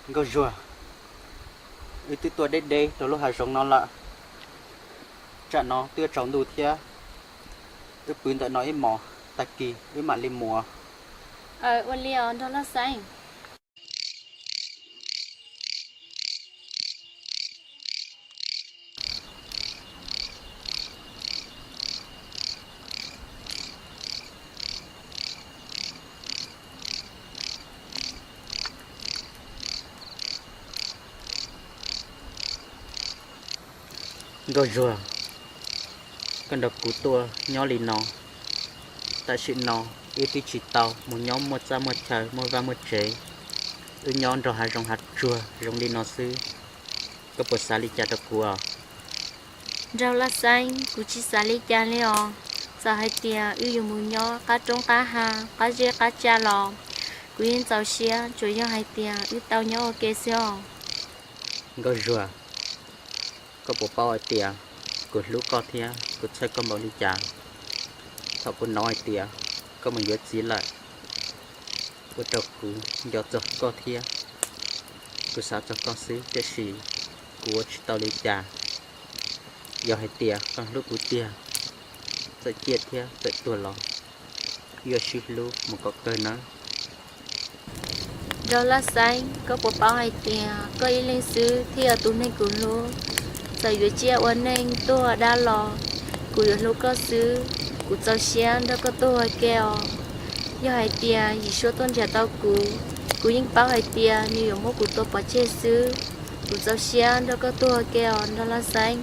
Nkauj Zuag, wb twb tuaj deb deb rau lub hav zoov no lawm, tsam no twb yuav tsaus ntuj thiab. Wb pw ntawm no ib hmos, tag kis wb mam li mus. Ua li os nraug Laj Xeeb. Nkauj Zuag, koj nrog kuv tuaj nyob li no, tam sim no wb twb tsis tau mus nyob muaj txaj muaj chaw muaj vaj muaj tsev, wb nyob nrog hav zoov hav tsuag zoo li no xwb, koj puas xav li cas rau kuv os? Nraug Laj Xeeb, kuv tsis xav li cas li os. Txawm hais tias wb yuav mus nyob qab roob qab hav qab zeb qab tsa los kuv yeej txaus siab, tsuas yog hais tias wb tau nyob ua ke xwb os. Nkauj Zuag, koj puas paub hais tias kuv hlub koj thiab kuv txhawj koj npaum li cas? Thaum kuv hnov hais tias koj mus yuav txiv lawm, ua rau kuv nco txog koj thiab kuv xav txog koj xwb, tiam sis kuv ua tsis tau li cas. Yog hais tias koj hlub kuv tiag, txawm ciaj thiab txawm tuag los wb yuav sib hlub mus kom kawg nawb. Nraug Laj Xeeb, koj puas paub hais tias koj ib leeg xwb thiaj yog tus neeg kuv hlub? Txawm yuav tsiaj ua neej tuag dab los kuv yuav hlub koj xwb, kuv txaus siab nrog koj tuag ua ke os. Yog hais tias Yim Suab tuaj nrhiav tau kuv, kuv yeej paub hais tias nws yuav muab kuv tua pov tseg xwb, kuv txaus siab nrog koj tuag ua ke os nraug Laj Xeeb.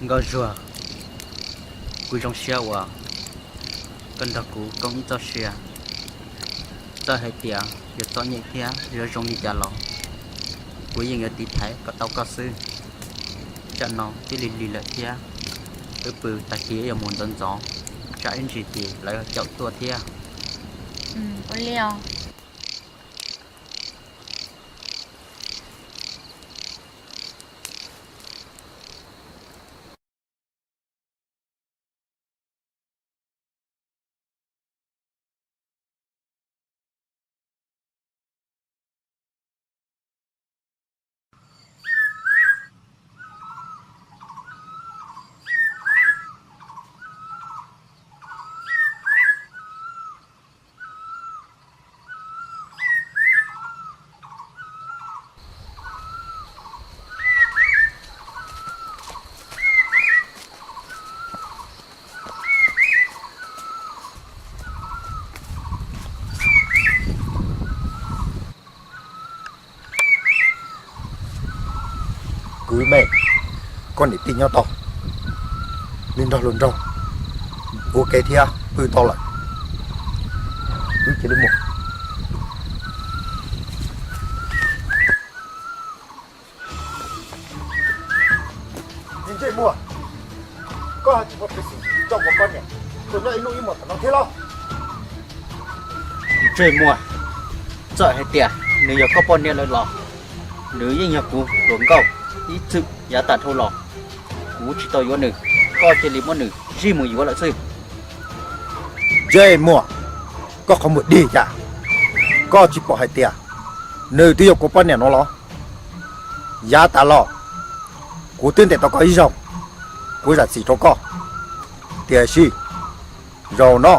Nkauj Zuag, kuv zoo siab uas koj nrog kuv koom ib txoj sia. Txawm hais tias yuav txom nyem thiab yuav zoo li cas los kuv yeej yuav tiv thaiv kom tau koj xwb. Tsam no twb lig lig lawm thiab, wb pw tag kis wb yuav mus ntxov ntxov, tsam ib ntsis ces lawv caum tuaj thiab. Ua li os. Kwv Mej, koj niam tij nyob tod, nws nrog hluas nraug ua ke thiab pw tau lawm, wb cia li mus. Ntsej Muag, koj tsis muaj peev xwm coj kuv poj niam tuaj nyob ib hnub ib hmos tom no thiab los? Ntsej Muag, txawm hais tias nws yog koj poj niam lawm los nws yeej yog kuv hluas nkauj ib txwm, yav tag dhau los kuv tsis tau yuav nws, koj cia li muab nws zij mus yuav lawm xwb. Ntsej Muag, koj qhov muag dig cas, koj tsis pom hais tias nws twb yog kuv poj niam no los? Yav tas los kuv twb ntes tau koj ib zaug, kuv zam txim rau koj, tiam sis zaum no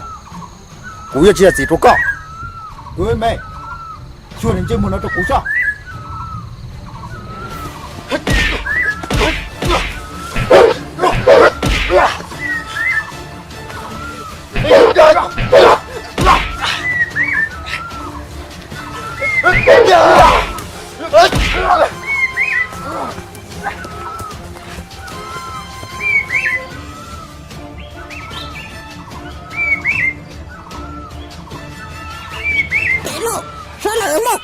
kuv yuav tsis zam txim rau koj. Kwv Mej, xyuas niag Ntsej Muag no rau kuv saib. Pem no, sawv lawm mog.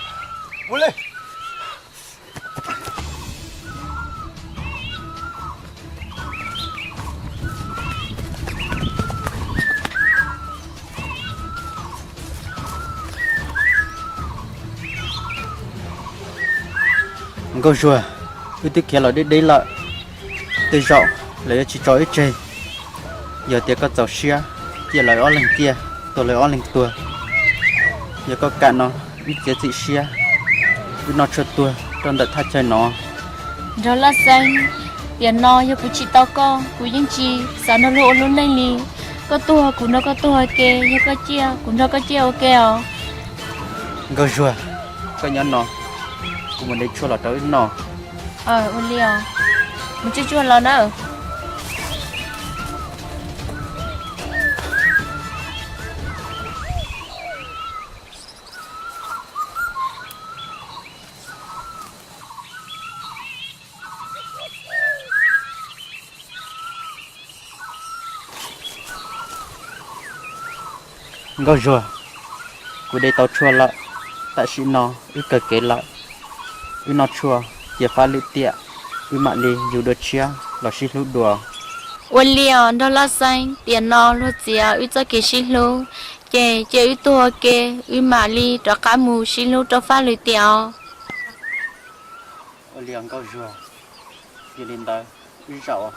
Nkauj Zuag, wb twb khiav los deb deb lawm, tej zaum lawv yuav tsis tso wb tseg. Yog tias koj txaus siab, cia lawv ob leeg ciaj, tuag lawv ob leeg tuag. Yog koj kam no, wb txiav txim siab, wb noj tshuaj tuag rau ntawm thaj chaw no. Nraug Laj Xeeb, tiam no yog kuv tsis tau koj, kuv yeej tsis xav nrog luag ua lub neej li. Koj tuag kuv nrog koj tuag ua ke, yog koj ciaj kuv nrog koj ciaj ua ke os. Nkauj Zuag, koj nyob no, kuv mus de tshuaj los rau wb noj. Ua li os, mus tshuaj tshuaj los na. Nkauj Zuag, kuv de tau tshuaj lawm, tam sim no wb kawg kev lawm, wb noj tshuaj cia fab lwm tiam, wb mam li yug dua tshiab los sib hlub dua. Ua li os Nraug Laj Xeeb, tiam no luag txiav wb txoj kev sib hlub, ces cia wb tuag ua ke, wb mam li rov qab mus sib hlub rau fab lwm tiam os. Ua li os Nkauj Zuag, yog li ntawd wb zaum.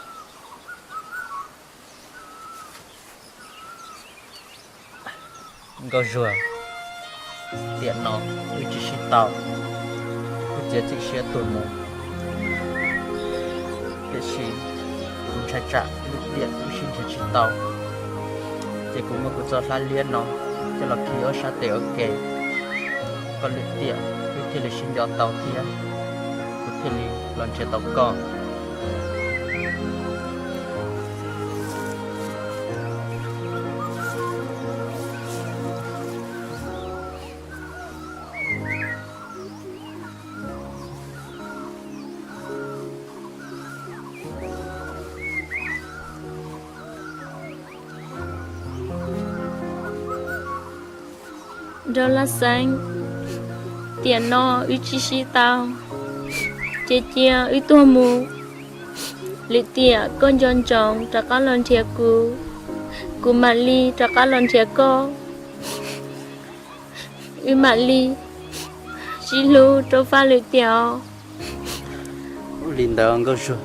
Nkauj Zuag, tiam no wb tsis sib tau, wb txiav txim siab tuag mus. Tiam sis kuv ntshai tsam lwm tiam wb sib nrhiav tsis tau, ces kuv muab kuv txoj hlab liab no coj los khi ob sab tes ua ke, kom lwm tiam wb thiaj li sib nco tau thiab, kuv thiaj li los nrhiav tau koj. Nraug Laj Xeeb, tiam no wb tsis sib tau, ces cia wb tuag mus. Lwm tiam koj nco ntsoov rov qab los nrhiav kuv, kuv mam li rov qab los nrhiav koj. Wb mam li sib hlub rau fab lwm tiam os. Ua li ntawd Nkauj Zuag.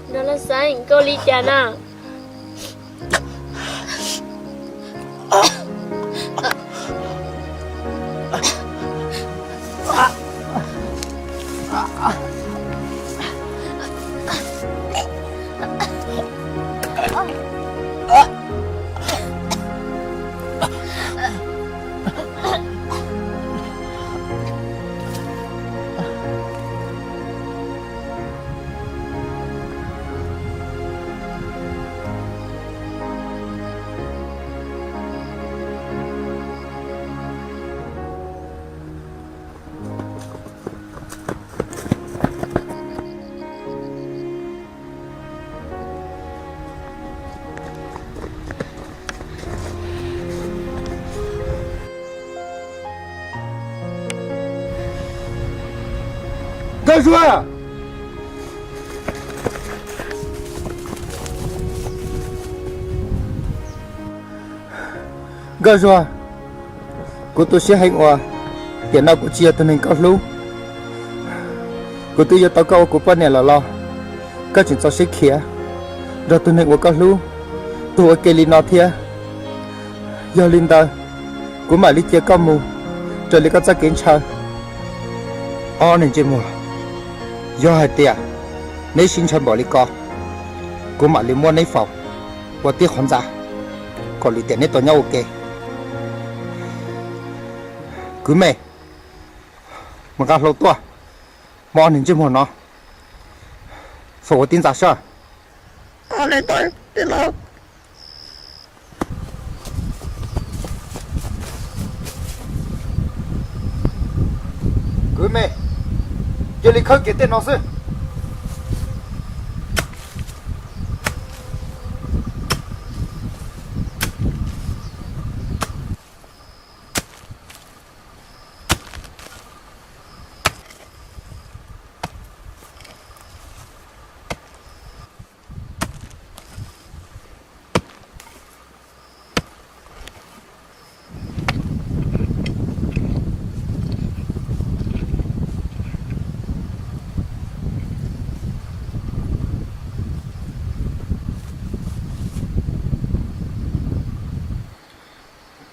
Nraug Laj Xeeb, koj ua li cas na? Nkauj Zuag! Nkauj Zuag, kuv tu siab heev uas tiam no kuv tsis yog tus neeg koj hlub. Kuv twb yuav tau koj ua kuv poj niam lawm los koj tseem txaus siab khiav nrog tus neeg uas koj hlub tuag ua ke li no thiab. Yog li ntawd, kuv mam li cia koj mus raws li koj txoj kev ntshaw. Ob niag ntsej muag, yog hais tias neb sib ntshaw npaum li ko, kuv mam li muab neb faus ua tib qhov ntxa kom lwm tiam neb tau nyob ua ke. Kwv me, mus nqa hlau tuaj, muab ob niag ntsej muag no faus ua tib ntxa soj. Kwv me, cia li khawb kiag tej no xwb.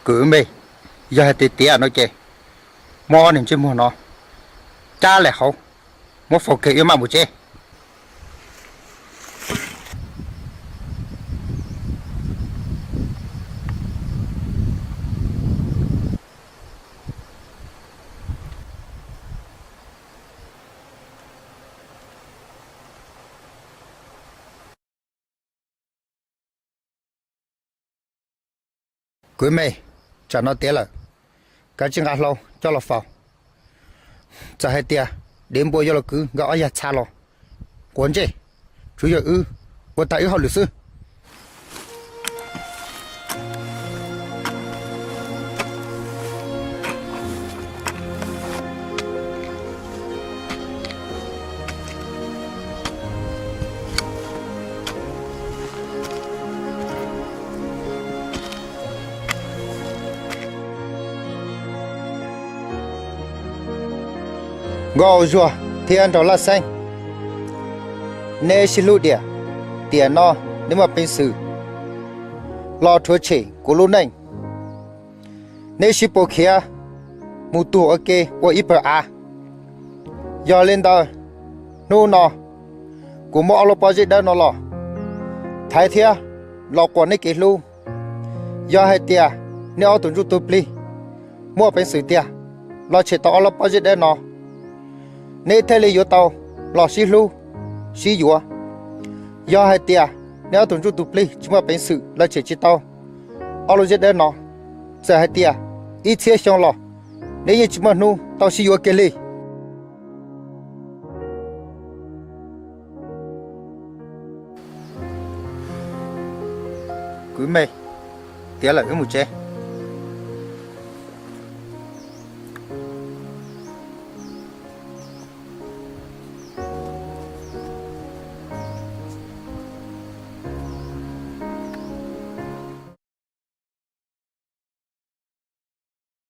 Kwv Mej, yog hais tias tiav no ces muab ob niag ntsej muag no cab lawm hauv, muab faus kiag wb mam mus tsev. Kwv Mej, tsam no tiav lawm, kav tsij nqa hlau coj los faus. Txawm hais tias dev npua yuav los kwv nkawd ob yag txha los, quav ntsej, tsuav yog wb ua tag wb hauj lwm xwb. Nkauj Zuag thiab Nraug Laj Xeeb, neb sib hlub diam, tiam no neb muaj peev xwm los rhuav tshem kuv lub neej. Neb sib puas khiav mus tuag ua ke ua ib pawg av. Yog li ntawd, hnub no kuv muab ob lub pob zeb dawb no los thaiv thiab los quas neb kev hlub. Yog hais tias neb ob tug ntsuj tug plig muaj peev xwm tiag los tshem tau ob lub pob zeb dawb no, neb thiaj li yuav tau los sib hlub sib yuav. Yog hais tias neb ob tug ntsuj tug plig tsis muaj peev xwm los tshem tsis tau ob lub zeb dawb no, txawm hais tias ib txhiab xyoo los neb yeej tsis muaj hnub tau sib yuav kiag li. Kwv Mej, tiav lawm wb mus tsev.